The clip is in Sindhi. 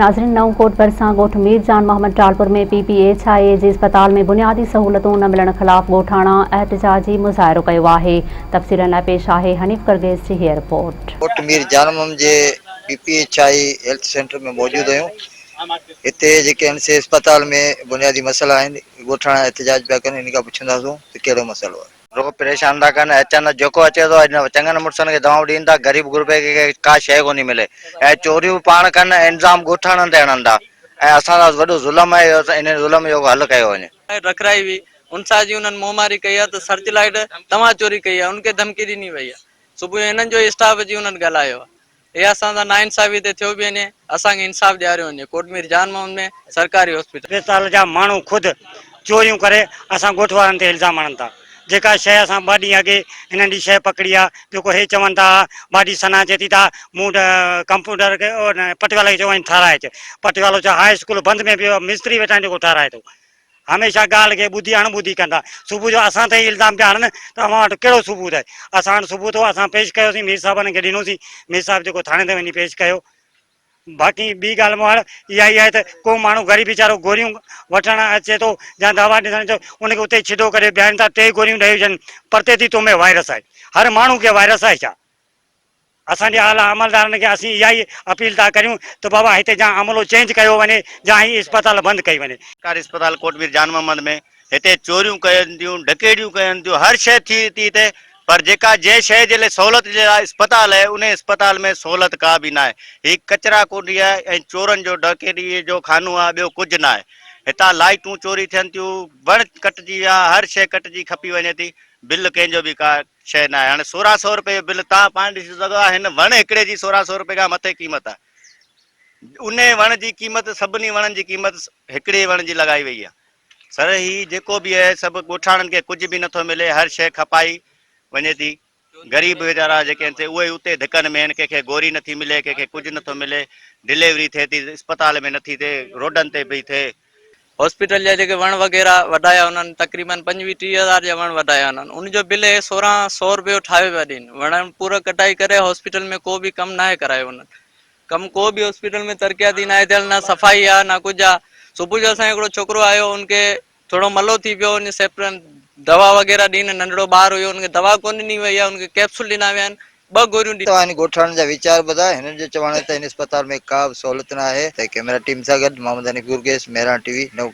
ناظرين نئون ڪوٽ ڀرسان ڳوٺ Mir Jan Muhammad Talpur ۾ P P H I A جي اسپتال ۾ بنيادي سهولتون نه ملڻ خلاف ڳوٺاڻا احتجاجي مظاهرو ڪيو آهي تفصيلن لاء پيش آهي حنيف گرگيز جي هيء رپورٽ. ڳوٺ مير جان محمد جي P P H I health centre ۾ موجود آهيون هتي جيڪي آهن سي اسپتال ۾ بنيادي مسئلا آهن ڳوٺاڻا احتجاج پيا ڪن ان کان پڇنداسون ته ڪهڙو مسئلو آهي. رڳو پريشان ٿا ڪن اچن جيڪو اچي ٿو چڱن مڙسن کي دوائون ڏين ٿا غريب غربي کي ڪا شيء ڪونهي ملي ۽ چوريون به پاڻ ڪن ۽ انظام ڳوٺاڻن تي هڻن ٿا ۽ اسان سان وڏو ظلم آهي اهو ان ظلم جو حل ڪيو وڃي. لائيٽ رکرائي هئي ان سان جي انهن منهن ماري ڪئي آهي ته سرچ لائيٽ توهان چوري ڪئي آهي ان کي ڌمڪي ڏني وئي آهي صبح جو هنن جو ئي اسٽاف اچي انهن ڳالهايو آهي اهي اسان سان ناانصافي تي ٿيو به وڃي اسان کي انصاف ڏياريو وڃي ڪوٽ مير جان محمد ۾ سرڪاري هاسپيٽل. اسپتال جا ماڻهو خود چوريون ڪري اسان ڳوٺ وارن تي الزام هڻن ٿا جيڪا شيء اسان ٻه ڏينهن اڳي هنن جي شيء پڪڙي آ جيڪو هي چون ٿا باڊي ثنا چئي ٿي ته مون ڪمپوڊر کي پٽيوالي کي چيو وڃ ٺهرائي اچ پٽيوالو چئي هاء اسڪول بند ۾ پيو مستري ويٺا آهن جيڪو ٺهرائي ٿو هميشه ڳالهه کي ٻڌي اڻ ٻڌي ڪندا. صبح جو اسان تي ئي الزام پيا هڻن ته اوهان وٽ ڪهڙو ثبوت آهي. اسان وٽ ثبوت هو، اسان پيش ڪيوسين، مير صاحبن کي ڏنوسين، مير صاحب جيڪو ٿاڻي تي وڃي پيش ڪيو. باقي ٻي ڳالهه مهاڙ اها ئي آهي ته ڪو ماڻهو غريب ويچارو گوريون وٺڻ اچي ٿو يا دوا ڏسڻ اچي ٿو، ان کي اتي ئي ڇڊو ڪري بيهارين ٿا، ٽي گوريون ڏئي وجهن، پرتي ٿي تو ۾ وائرس آهي. هر ماڻهو کي وائرس آهي ڇا؟ اسان جي اعليٰ عملدارن کي اسين اها ئي اپيل ٿا ڪريون ته بابا هتي جا عملو چينج ڪيو وڃي جا هي اسپتال بند ڪئي وڃي. سرڪاري اسپتال ڪوٽ مير جان محمد ۾ هتي چوريون ڪين ٿيون ڊڪيڙيون ڪين ٿيون هر شيء ٿئي ٿي هتي پر جيڪا جنهن شيء جي لاء سهولت جي لاء اسپتال آهي انهي اسپتال ۾ سهولت ڪا به ناهي هي ڪچرا ڪونڊي آهي ۽ چورن جو ڊڪيڙي جو خانو آهي ٻيو ڪجهه ناهي هتان لائيٽون چوري ٿين ٿيون وڻ ڪٽجي ويا هر شيء ڪٽجي کپي وڃي ٿي بل ڪنهن جو به ڪا شيء ناهي. هاڻي 16 سئو روپيه جو بل توهان پاڻ ڏسي سگهو ٿا هن وڻ هڪڙي جي 16 سئو روپيه کان مٿي قيمت آهي. انهي وڻ جي قيمت سڀني وڻن جي قيمت هڪڙي وڻ جي لڳائي وئي آهي. سر هي جيڪو به آهي سڀ ڳوٺاڻن کي ڪجهه به نٿو ملي هر شيء کپائي وڃي ٿي. غريب ويچارا جيڪي آهن سي اهي اتي ڌڪن ۾ آهن ڪنهن کي گوري نٿي ملي ڪنهن کي ڪجهه نٿو ملي ڊليوري ٿئي ٿي اسپتال ۾ نٿي ٿئي روڊن تي پئي ٿئي. هاسپيٽل جا جيڪي وڻ وغيره وڍايا انهن تقريبن پنجويهه ٽيهه هزار جا وڻ وڍايا انهن ان جو بل هي سورهن سو روپيو ٺاهيو پيا ڏين وڻ پورا ڪٽائي ڪري هاسپيٽل ۾ ڪو به ڪم ناهي ڪرايو انهن ڪم ڪو به هاسپيٽل ۾ ترقياتي ناهي ٿيل نه صفائي آ نه ڪجهه آ صبح جو اسان جو هڪڙو ڇوڪرو آيو ان کي ٿورو ملو ٿي پيو ان سيپرن دوا وغيره ڏين ننڍڙو ٻار هيو ان کي دوا ڪونه ڏني وئي آهي ان کي ڪيپسول ڏنا ويا آهن ٻه گوريون ڏنيون. توهان هن ڳوٺاڻن جا ويچار ٻڌا، هنن جو چوڻ آهي ته هن اسپتال ۾ ڪا به سهولت نه آهي ته ڪئميرا ٽيم سان گڏ محمد حنيف گرگيس، مهراڻ ٽي وي، نئون ڪوٽ.